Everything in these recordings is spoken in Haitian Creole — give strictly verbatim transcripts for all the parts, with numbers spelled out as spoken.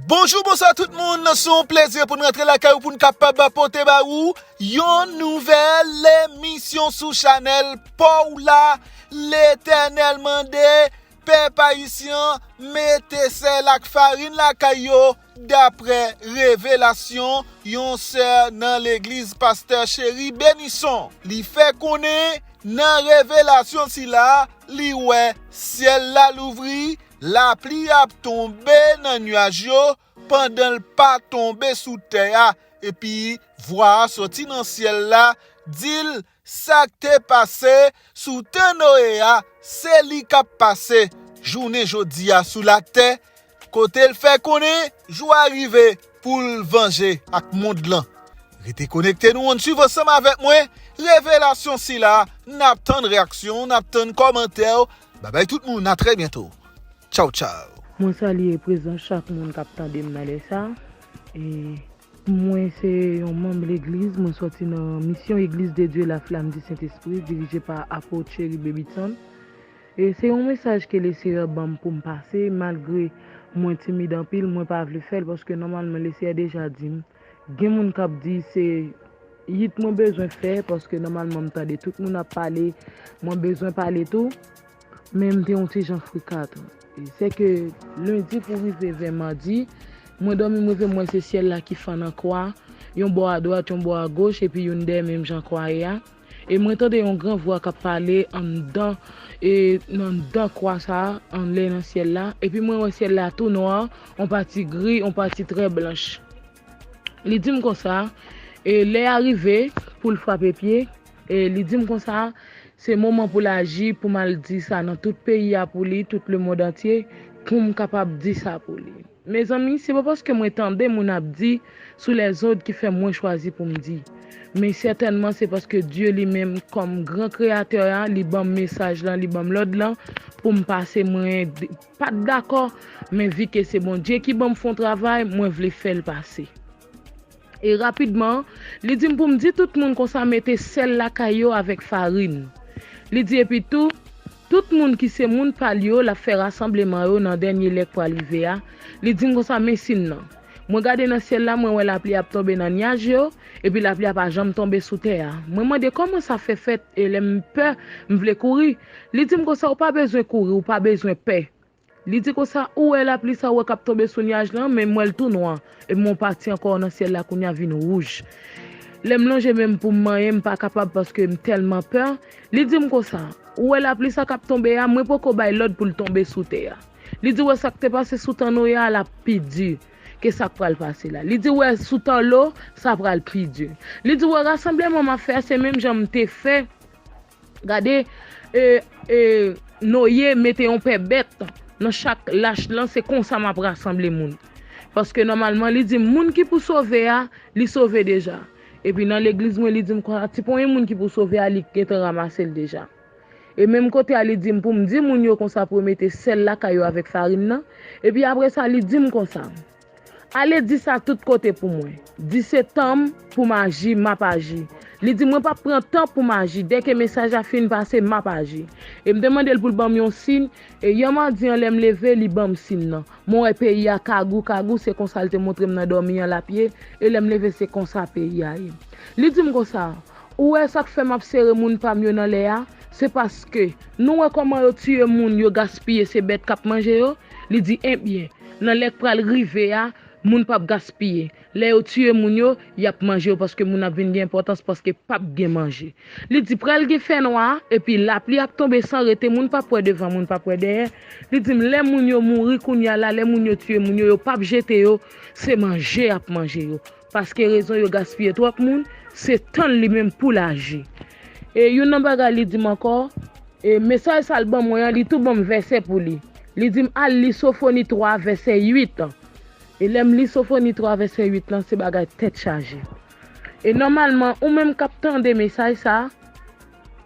Bonjou, bonswa tout moun. Se yon plezi pou n rantre lakay ou pou n kapab pote ba ou yon nouvèl emisyon sou chanèl pa w la. Letènèl mande pèp ayisyen mete sèl ak farin lakay yo, daprè revelasyon yon sè nan legliz, pastè Cheri Benison. Li fè konnen nan revelasyon sila, li wè syèl la louvri, lapli ap tonbe nan nyaj yo pandan l pa tonbe sou tè a. Epi vwa a soti nan syèl la, di l, sa k te pase sou tan Noye a, se li k ap pase jounen jodi a sou latè, kote l fè konnen jou a rive pou l vanje ak mond lan. Rete konekte, nou ann swiv ansanm avèk mwen revelasyon sila. N ap tann reyaksyon w, n ap tann kòmantè w. Babay tout moun, a trè byento. Tchaw, tchaw. Mwen salye prezans chak moun k ap tande m nan lè sa. E mwen se yon manm legliz, mwen sòti nan Misyon Église de Dieu La Flamme du Saint-Esprit, dirije pa Apot Cheri Babyton. E se yon mesaj ke Leseyè ban m pou m pase, malgre mwen timid anpil, mwen pa vle fè l, paske nòmalman Leseyè deja di m, gen moun k ap di se yit mwen bezwen fè, paske nòmalman m tande tout moun ap pale, mwen bezwen pale tou, men m te yon ti jan frika tou. E sèke lendi pou rive vè madi, mwen dòmi, m reve, m wè se syèl la ki fann an kwa, yon bò adwat, yon bò agoch, epi youn dèyè menm jan kwa ye a. E mwen tande yon gran vwa k ap pale anndan, e, anndan kwa sa a, anlè nan syèl la. Epi mwen wè syèl la tou nwa, yon pati gri, yon pati trè blanch. Li di m konsa, e, lè a rive pou l frape pye, e, li di m konsa, se moman pou l aji, pou m al di sa nan tout peyi a pou li, tout lemonn antye, pou m kapab di sa pou li. Mezanmi, se pa paske mwen tande moun ap di sou lèzòd ki fè mwen chwazi pou m di. Men sètènman, se paske Dye li menm, kòm gran kreyatè a, li ban m mesaj lan, li ban m lòd lan pou m pase. Mwen d- pa t dakò, men vi ke se Bondye ki ban m fè yon travay, mwen vle fè l pase. E rapidman, li di m pou m di tout moun konsa mete sèl lakay yo avèk farin. Li di epi tou, tout moun ki se moun pa l yo, l ap fè rasanbleman yo nan dènye lè k pral rive a. Li di m konsa, men sin nan. Mwen gade nan syèl la, mwen wè lapli ap tonbe nan nyaj yo, epi lapli a pa janm tonbe sou tè a. Mwen mande kòman sa fè fèt, e lè m pè, m vle kouri. Li di m konsa, ou pa bezwen kouri, ou pa bezwen pè. Li di konsa, ou wè lapli sa ou wè k ap tonbe sou nyaj lan, men m wè l tou nwa, epi yon pati ankò nan syèl la kounye a vin wouj. Lè m lonje men m pou m manyen, m pa kapab paske m tèlman pè. Li di m konsa, ou wè lapli sa k ap tonbe a, mwen poko bay lòd pou l tonbe sou tè a. Li di, wè sa k te pase sou tan Noye a, l ap pi di ke sa k pral pase la. Li di, wè sou tan Lo, sa pral pi di. Li di, wè rasanbleman m ap fè a, se menm jan m te fè Gade, e, e, Noye mete yon pè bèt nan chak lach lan, se konsa m ap rasanble moun. Paske nòmalman, li di m, moun ki pou sove a, li sove deja. Epi nan legliz mwen, li di m konsa, ti ponyen moun ki pou sove a, li gentan ranmase l deja. E menm kote a, li di m pou m di moun yo konsa pou yo mete sèl lakay yo avèk farin nan. Epi apre sa, li di m konsa, ale di sa tout kote pou mwen. Di se tan m pou m aji, m ap aji. Li di mwen p ap pran tan pou m aji. Dèke mesaj la fin pase, m ap aji. E m te mande l pou l ban m yon siy. E yè madi an, lè m leve, li ban m siy nan. Mwen wè peyi a kagou, kagou, se konsa l te montre m nan dòmi an l ap ye. E lè m leve, se konsa peyi a ye. Li di m konsa, ou wè sa k fè m ap sere moun pa m yo nan lè a? Se paske nou wè kòman yo tiye moun, yo gaspiye, se bèt k ap manje yo? Li di, ebyen, nan lè k pral rive a, moun p ap gaspiye. Lè yo tiye moun yo, y ap manje yo paske moun ap vin gen enpòtans paske p ap gen manje. Li di pral gen fènwa, epi lapli ap tonbe san rete, moun p ap wè devan, moun p ap wè dèyè. Li di m lè moun yo mouri kounye a la, lè moun yo tiye moun yo, yo p ap jete yo, se manje y ap manje yo. Paske rezon yo gaspiye twòp moun, se tan li menm pou l aji. E youn nan bagay li di m ankò, e mesaj sa l ban mwen an, li tou ban m vèsè pou li. Li di m al li Sofoni twa vèsè uit an. E lè m li Sofoni twa vèsè uit lan, se bagay tèt chaje. E nòmalman, ou menm k ap tande mesaj sa,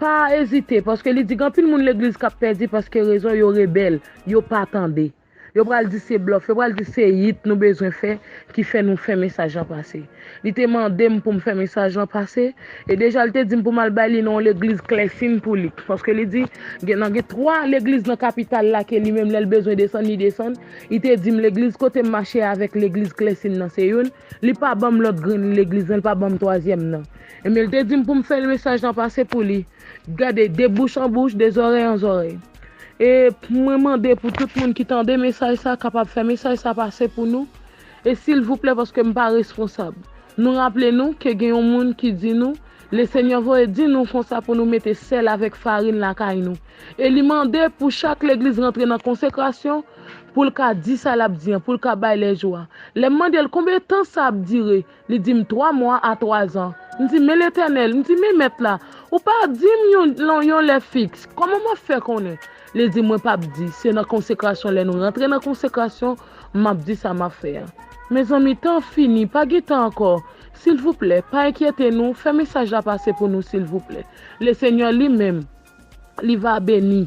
pa ezite, paske li di gen anpil moun legliz k ap pèdi paske rezon yo rebèl, yo pa tande. Yo pral di se blòf, yo pral di se yit nou bezwen fè ki fè nou fè mesaj lan pase. Li te mande m pou m fè mesaj lan pase, e deja li te di m pou m al bay li nan yon legliz klèsin pou li. Paske li di, gen, nan gen twa legliz nan kapital la ke li menm lè l bezwen desann, li desann. Li te di m legliz kote m mache avèk legliz klèsin nan se youn. Li pa ban m lòt grenn legliz lan, li pa ban m twazyèm nan. Ebyen, li te di m pou m fè mesaj lan pase pou li. Gade, de bouch an bouch, de zòrèy an zòrèy. E mwen mande pou tout moun ki tande mesaj sa kapab fè mesaj sa pase pou nou. E silvouplè, paske m pa responsab. Nou raple nou ke gen yon moun ki di nou, Lesenyè voye di nou konsa pou nou mete sèl avèk farin lakay nou. E li mande pou chak legliz rantre nan konsekrasyon pou l ka di sa l ap di an, pou l ka bay lèjou a. Lè m mande l konbyen tan sa ap dire, li di m twa mwa a twa zan. M di, men Letènèl, m di, men Mèt la, ou pa di m yon, yon, yon lè fiks, kòman m ap fè konnen? Li di, mwen p ap di, se nan konsekrasyon, lè nou rantre nan konsekrasyon, m ap di sa m ap fè a. Mezanmi, tan fini, pa gen tan ankò. Silvouplè, pa enkyete nou, fè mesaj la pase pou nou, silvouplè. Lesenyè li menm, li va beni,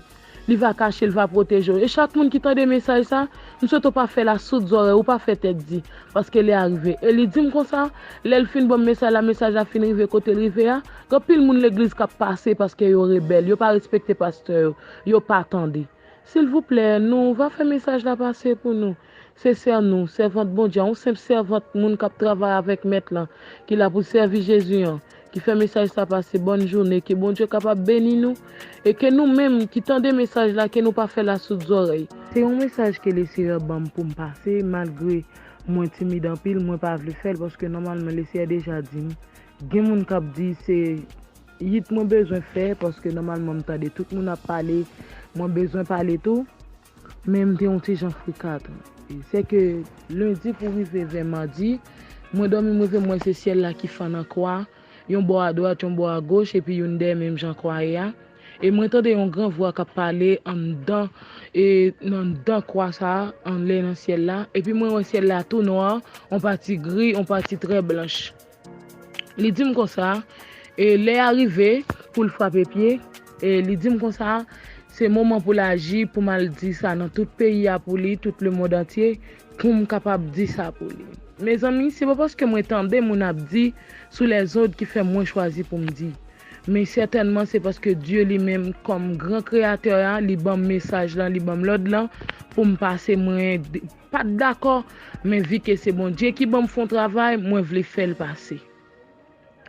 li va kache, li va pwoteje w. E chak moun ki tande mesaj sa, m swete w pa fè l a soud zòrèy, ou pa fè tèt di, paske lè a rive. E li di m konsa, lè l fin ban m mesaj la, mesaj la fin rive kote l rive a, gen anpil moun legliz k ap pase paske yo rebèl, yo pa respekte pastè yo, yo pa tande. Silvouplè, nou va fè mesaj la pase pou nou. Se sè nou, sèvant Bondye a, yon senp sèvant moun k ap travay avèk Mèt lan, ki la pou sèvi Jezi an, ki fè mesaj sa pase. Bòn jounen, ke Bondye kapab beni nou, e ke nou menm ki tande mesaj la, ke nou pa fè l a soud zòrèy. Se yon mesaj ke Lesenyè ban m pou m pase, malgre mwen timid anpil, mwen pa vle fè l, paske nòmalman Lesenyè deja di m, gen moun k ap di se yit mwen bezwen fè, paske nòmalman m tande tout moun ap pale, mwen bezwen pale tou, men m te yon ti jan frika tou. Se ke lendi pou rive vè madi, mwen dòmi, m rive m wè se syèl la ki fann an kwa, yon bò adwat, yon bò agoch, epi youn dèyè menm jan kwa ye a. E mwen tande yon gran vwa k ap pale anndan, e anndan kwa sa a, anlè nan syèl la. Epi mwen wè syèl la tou nwa, yon pati gri, yon pati trè blanch. Li di m konsa, e lè a rive pou l frape pye, e li di m konsa, se moman pou l aji, pou m al di sa nan tout peyi a pou li, tout lemonn antye, pou m kapab di sa pou li. Mezanmi, se pa paske mwen tande moun ap di sou lèzòd ki fè mwen chwazi pou m di. Men sètènman, se paske Dye li menm, kòm gran kreyatè a, li ban m mesaj lan, li ban m lòd lan, pou m pase, mwen pa t dakò, men vi ke se Bondye ki ban m fè yon travay, mwen vle fè l pase.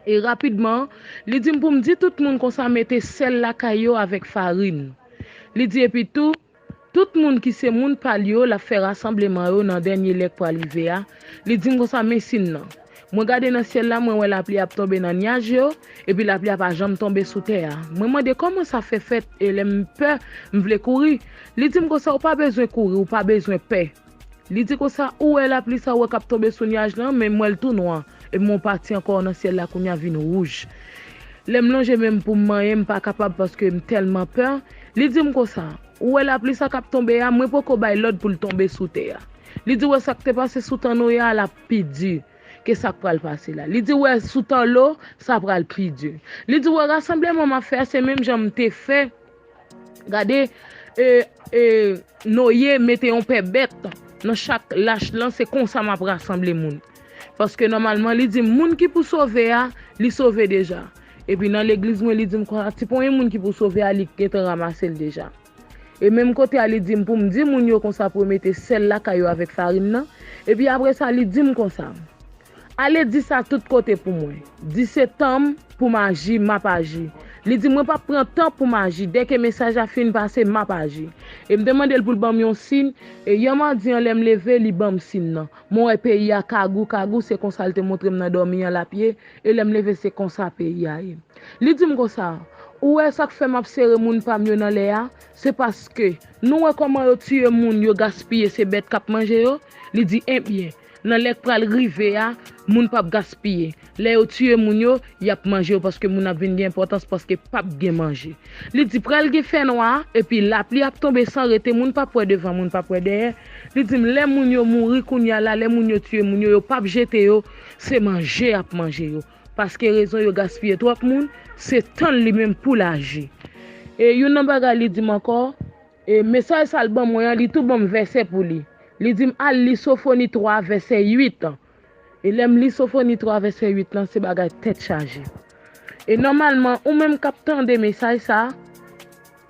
E rapidman, li di m pou m di tout moun konsa mete sèl lakay yo avèk farin. Li di epi tou, tout moun ki se moun pa l yo, l ap fè rasanbleman yo nan dènye lè k pral rive a. Li di m konsa, men siy nan. Mwen gade nan syèl la, mwen wè lapli ap tonbe nan nyaj yo, epi lapli a pa janm tonbe sou tè a. Mwen mande kòman sa fè fèt, e lè m pè, m vle kouri. Li di m konsa, ou pa bezwen kouri, ou pa bezwen pè. Li di konsa, ou wè lapli sa ou wè k ap tonbe sou nyaj lan, men m wè l tou nwa, epi yon pati ankò nan syèl la kounye a vin wouj. Lè m lonje men m pou m manyen, m pa kapab paske m tèlman pè. Li di m konsa, ou wè lapli sa k ap tonbe a, mwen poko bay lòd pou l tonbe sou tè a. Li di, wè sa k te pase sou tan Noye a, l ap pi di ke sa k pral pase la. Li di, wè sou tan Lo, sa pral pi di. Li di, wè rasanbleman m ap fè a, se menm jan m te fè Gade, e, e, Noye mete yon pè bèt nan chak lach lan, se konsa m ap rasanble moun. Paske nòmalman, li di m, moun ki pou sove a, li sove deja. Epi nan legliz mwen, li di m konsa, ti ponyen moun ki pou sove a, li gentan ranmase l deja. E menm kote a, li di m pou m di moun yo konsa pou yo mete sèl lakay yo avèk farin nan. Epi apre sa, li di m konsa, ale di sa tout kote pou mwen. Di se tan m pou m aji, m ap aji. Li di, mwen p ap pran tan pou m aji. Dèke mesaj la fin pase, m ap aji. E m te mande l pou l ban m yon siy. E yè madi an, lè m leve, li ban m siy nan. Mwen wè peyi a kagou, kagou, se konsa l te montre m nan dòmi an l ap ye. E lè m leve, se konsa peyi a ye. Li di m konsa, ou wè sa k fè m ap sere moun pa m yo nan lè a? Se paske nou wè kòman yo tiye moun, yo gaspiye, se bèt k ap manje yo? Li di, ebyen, nan lè k pral rive a, moun p ap gaspiye. Lè yo tiye moun yo, y ap manje yo paske moun ap vin gen enpòtans paske p ap gen manje. Li di pral gen fènwa, epi lapli ap tonbe san rete, moun p ap wè devan, moun p ap wè dèyè. Li di m lè moun yo mouri kounye a la, lè moun yo tiye moun yo, yo p ap jete yo, se manje y ap manje yo. Paske rezon yo gaspiye twòp moun, se tan l li menm pou l aji. E youn nan bagay li di m ankò, E mesaj sa l ban mwen an, li tou ban m vèsè pou li. Li di m al li Sofoni twa vèsè uit an. E lè m li Sofoni twa vèsè uit lan, se bagay tèt chaje. E nòmalman, ou menm k ap tande mesaj sa,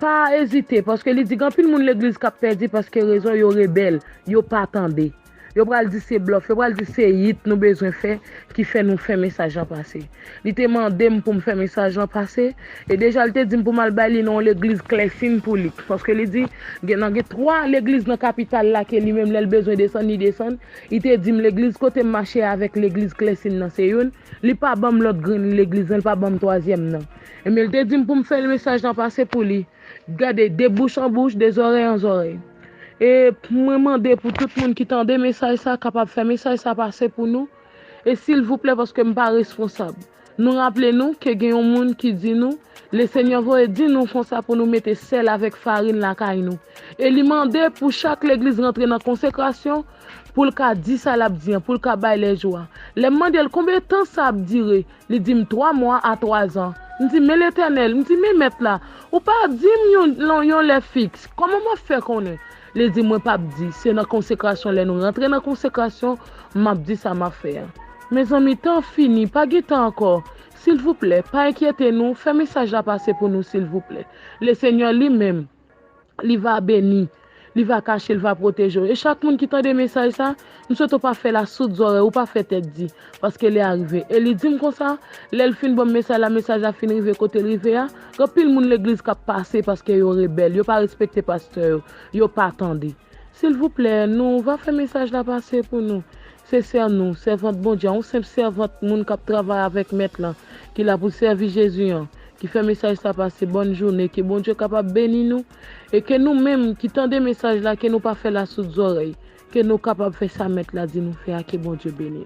pa ezite, paske li di gen anpil moun legliz k ap pèdi paske rezon yo rebèl, yo pa tande. Yo pral di se blòf, yo pral di se yit nou bezwen fè ki fè nou fè mesaj lan pase. Li te mande m pou m fè mesaj lan pase, e deja li te di m pou m al bay li nan yon legliz Klèsin pou li. Paske li di, gen, nan gen twa legliz nan kapital la ke li menm lè l bezwen desann, li desann. Li te di m legliz kote m mache avèk legliz Klèsin nan se youn. Li pa ban m lòt grenn legliz lan, li pa ban m twazyèm nan. Ebyen, li te di m pou m fè mesaj lan pase pou li. Gade, de bouch an bouch, de zòrèy an zòrèy. E mwen mande pou tout moun ki tande mesaj sa, kapab fè mesaj sa pase pou nou. E silvouplè, paske m pa responsab. Nou raple nou ke gen yon moun ki di nou, Lesenyè voye di nou konsa pou nou mete sèl avèk farin lakay nou. E li mande pou chak legliz rantre nan konsekrasyon, pou l ka di sa l ap di an, pou l ka bay lèjou a. Lè m mande l konbyen tan sa ap dire, li di m twa mwa a twazan. M di, men Letènèl, m di, men Mèt la, ou pa di m yon, yon, yon lè fiks, kòman m ap fè konnen? Li di, mwen p ap di, se nan konsekrasyon, lè nou rantre nan konsekrasyon, m ap di sa m ap fè a. Mezanmi, tan fini, pa gen tan ankò. Silvouplè, pa enkyete nou, fè mesaj la pase pou nou, silvouplè. Lesenyè li menm, li va beni, li va kache, li va pwoteje w. E chak moun ki tande mesaj sa, m swete w pa fè l a soud zòrèy, ou pa fè tèt di, paske lè a rive. E li di m konsa, lè l fin ban m mesaj la, mesaj la fin rive kote l rive a, gen anpil moun legliz k ap pase paske yo rebèl, yo pa respekte pastè yo, yo pa tande. Silvouplè, nou va fè mesaj la pase pou nou. Se sè nou, sèvant Bondye, yon senp sèvant, moun k ap travay avèk Mèt lan, ki la pou sèvi Jezi an, ki fè mesaj sa pase. Bòn jounen, ke Bondye kapab beni nou, e ke nou menm ki tande mesaj la, ke nou pa fè l a soud zòrèy, ke nou kapab fè sa Mèt la di nou fè a, ke Bondye beni nou.